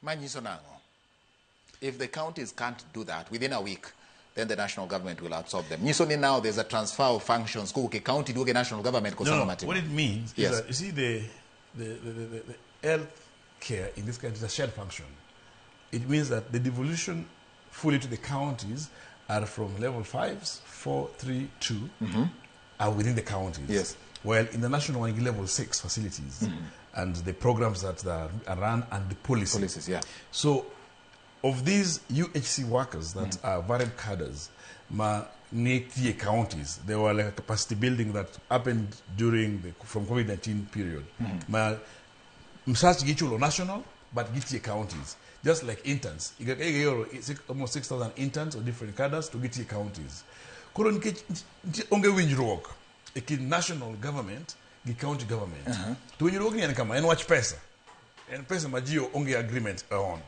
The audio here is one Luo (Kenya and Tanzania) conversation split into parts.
Ma nyiso nang'o? If the counties can't do that within a week, then the national government will absorb them. Nyiso ni now there's a transfer of functions kowuok e county duogo e national government koso No, ang'o no. matimo? What it means is that, you see, the health care in this country is a shared function. It means that the devolution fully to the counties are from level 5s, 4, 3, 2, are within the counties. While in the national one, level 6 facilities and the programs that are run and the policy. Policies, yeah. So, of these UHC workers that are varied cadres, ma nitie counties, there were like a capacity building that happened during the from COVID-19 period. Ma msach gichulo national, but gitie counties. Just like interns. Higa ka higa ioro almost 6,000 interns of different cadres to gitie counties. Koro nikech nitie onge winjruok e kind national government gi county government. To winjruok ni en kama, en wach pesa. En pesa ma ji onge agreement on.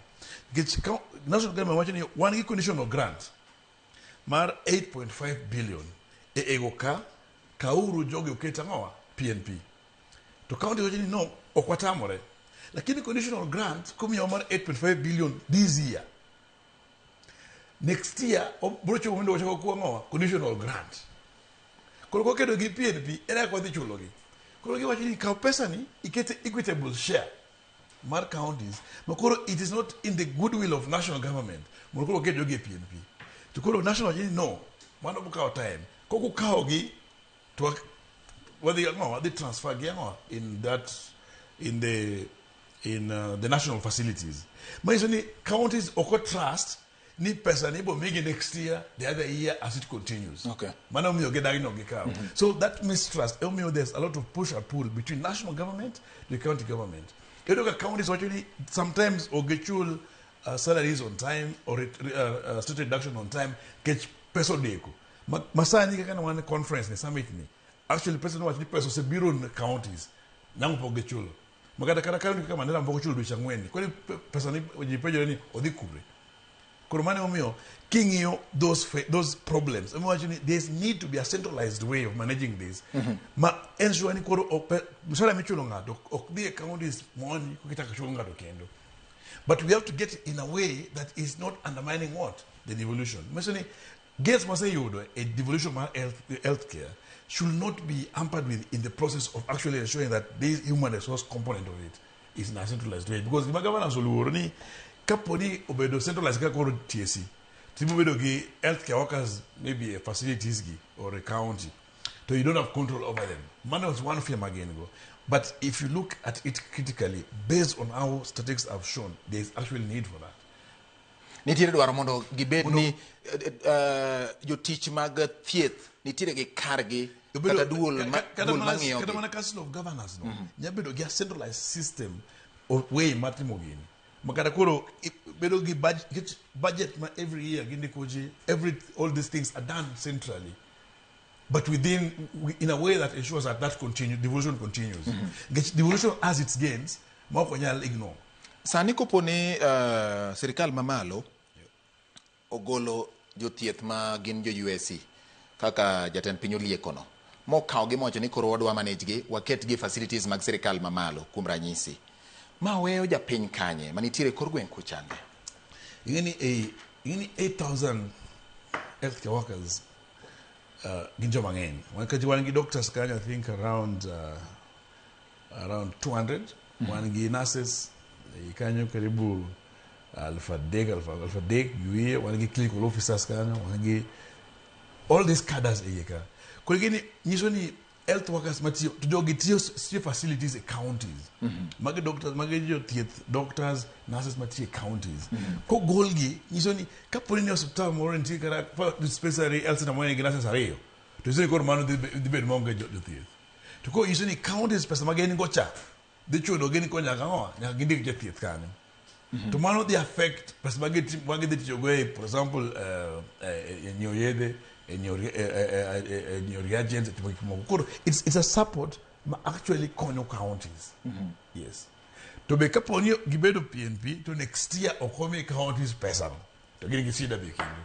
Nikech national government wacho ni wan gi conditional grant mar 8.5 billion e ego ka kauru jogi oket ang'owa PNP. To county wacho ni no, ok watamore. Lakini conditional grant komiyowa mar 8.5 billion this year. Next year, bro chopo mondo wachako kuwa ang'owa conditional grant. Koro koketo gi PNP, ere kaka wadhi chulogi? Koro giwacho ni kaw pesa ni ikete equitable share mar counties, ma koro it is not in the goodwill of national government mondo koro oket jogi e PNP. To koro national wacho ni no, mano biro kawo time. Kok ukawogi to wadhi ang'o, wadhi transfer gi ang'o in that in the in the national facilities. Manyiso ni counties ok trust ni pesa ni ibo migi next year, the other year as it continues. Mano omiyo gidagi no gikawo. So that mistrust omiyo there's a lot of push and pull between national government the county government. Iyudo ka counties wacho ni sometimes ok gichul salaries on time or state reduction on time nikech pesa odeko. Masani kaka ne wan e conference ni summit ni actually president wacho ni pesa osebiro ne counties nang'o pok gichulo. Makata kata county kaka Mandera pok ochulo dweche ang'wen ni. Koro pesa ni ji penjore ni odhi kure. Koro mano emomiyo king'iyo those problems ema wacho ni there's need to be a centralized way of managing this ma ensure ni koro mshahara michulo ng'ato ok dhi e counties mondi kokichako chulo ng'ato kendo. But we have to get it in a way that is not undermining what? The devolution. Manyiso ni gains maseyudo e devolution mar healthcare should not be hampered with in the process of actually ensuring that this human resource component of it is in a centralized way. Because gima governors oluoro ni kapo ni obedo centralized kaka koro TSC, tibiro bedo gi healthcare workers maybe e facilities gi or a county, to you don't have control over them. Mano is one fear magin go. But if you look at it critically, based on how statistics have shown, there is actually need for that. Nitiere dwaro mondo gibed ni jotich mag thieth nitiere gi kargi kata duol duol mang'iyo kata mana council of governors no nya bedo gi a centralized system of way mar timo gini ma kata koro bedo gi budget ma every year gindiko ji every all these things are done centrally but within in a way that ensures that that continue devolution continues. Nikech devolution has its gains ma ok onyal ignore. Sani kopo ni sirikal mamalo ogolo jothieth ma gin jo USC kaka jatend piny oliekono mokawogi mowacho ni koro wadwa manage gi waket gi facilities mag sirikal mamalo kuom ranyisi ma weyo japiny kanye manitiere kor gweng' kuchande? Ing'eni ing'eni 8000 healthcare workers gin joma ng'eny. Nikech wan gi doctors kanyo I think around 200. Wan gi nurses kanyo karibu 3,000 gi wiye. Wan gi clinical officers kanyo, wan gi all these cadres e iye ka. Koro gini nyiso ni health workers matiyo to jogi tiyo tiyo facilities e counties. Magi doctors, magi jothieth, doctors, nurses matiyo e counties. Kogolgi nyiso ni kapo ni osiptal moro nitie kata dispensary health center moro nigi nurses ariyo to nyiso ni koro mano dhi bedo maonge jothieth. To koro nyiso ni counties pesa ma gin go cha dhi chuno gi ni koro nyaka ang'o nyaka gindik jathieth kanyo. To mano dhi affect pesa ma gidhi tiyogo e for example e nyiewo yedhe, e nyiewo reagents, e timo gik moko. Koro it's a support ma actually konyo counties. Yes. To be kapo ni gibedo PNP to next year ok omi counties pesa no to gin gi shida be kendo.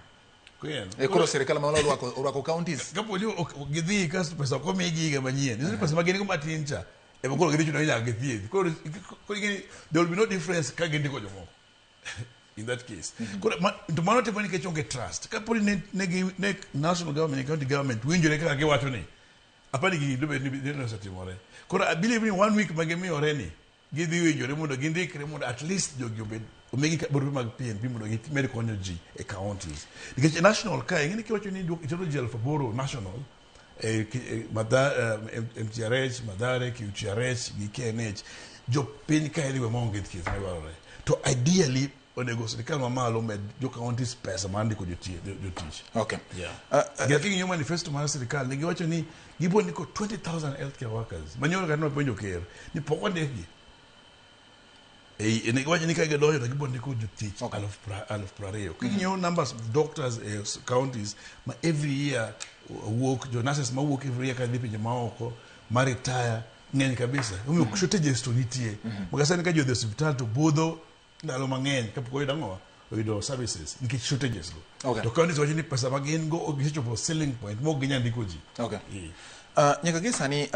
E koro sirikal mamalo orwako counties. Kapo ni gidhi kasto pesa ok omigi higa manyien, nyiso ni pesa ma gin go matin cha ema koro gidhi chuno ni nyaka githiedh. Koro there will be no difference ka gindiko jomoko. In that case. Koro to mano timo nikech onge trust. Kapo ni ne national government, county government winjore kaka giwacho ni, apani gigi dobed ni osetimore. Koro I believe ni one week ma gimiyore ni, gidhi winjore mondo gindikre mondo at least jogi obed omigi barupe mag PNP mondo gimed konyo ji e counties. Nikech national kae, ing'e ni kiwacho ni itero ji 8,000 national, MTRH, Mathare, QTRH gi KNH, jopiny kae dhi we maonge thieth madwarore. To ideally, onego sirikal mamalo med jo counties pesa mar ndiko jotich. Yeah. King'iyo manifesto mar sirikal, ne giwacho ni gibo ndiko 20,000 healthcare workers. Manyoro kata nopenjo ker ni pok ondikgi. Ne giwacho ni ka gidonjo to gibo ndiko jotich 20,000. King'iyo numbers of doctors e counties ma every year wuok, jo nurses ma wuok every year kadhi pinje maoko ma retire ng'eny kabisa. Omiyo shortages to nitie. Maka sani ka ji odhi e osiptal to budho ndalo mang'eny kapok oyudo ang'o oyudo services nikech shortages go. To counties wacho ni pesa ma gin go ok gisechopo ceiling point mok ginyal ndiko ji. Nyaka gi sani